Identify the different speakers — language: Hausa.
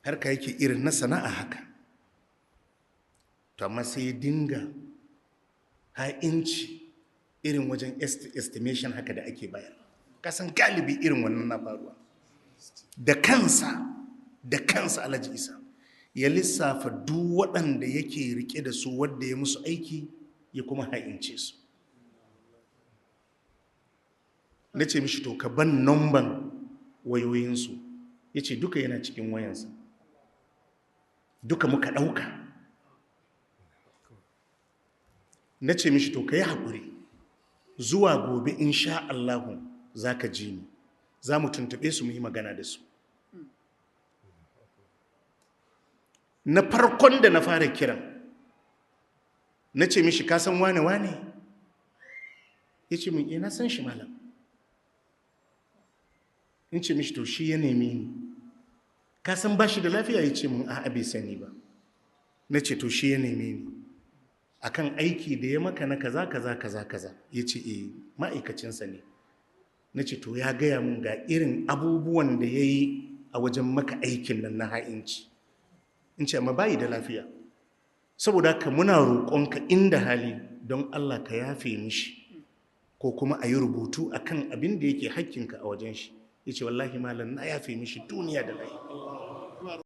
Speaker 1: Harka yake irin na sana'a haka. To amma sai ya dinga ha'inci irin wajen estimation haka da ake bayar. Kasan galibi irin wannan na faruwa. Da kansa, da kansa Alhaji Isa ya lissafa duk waɗanda yake rike da su wadda ya musu aiki ya kuma ha'ince su. Na ce mishi to ka ban nomban wayoyinsu. Ya ce duka yana cikin wayansa. Duka muka ɗauka. Na ce mishi to ka yi haƙuri, zuwa gobe insha Allahu za ka ji ni, za mu tuntuɓe su mu yi magana da su. Na farkon da na fara kiran, na ce mishi ka san wane wane? Ya ce min eh na san shi malam. In ce mishi to shi ya neme ni. Ka san ba shi da lafiya? Ya ce min a'a bai sani ba. Na ce to shi ya neme ni akan aiki da ya maka na kaza kaza kaza kaza. Ya ce eh ma'aikacinsa ne. Na ce to ya gaya mun ga irin abubuwan da ya yi a wajen maka aikin nan na ha'inci. In ce amma bayi da lafiya, saboda haka muna roƙonka inda hali don Allah ka yafe mishi, ko kuma a yi rubutu akan abin da yake hakkinka a wajen shi. Ya ce wallahi malam na yafe mishi duniya da lahira.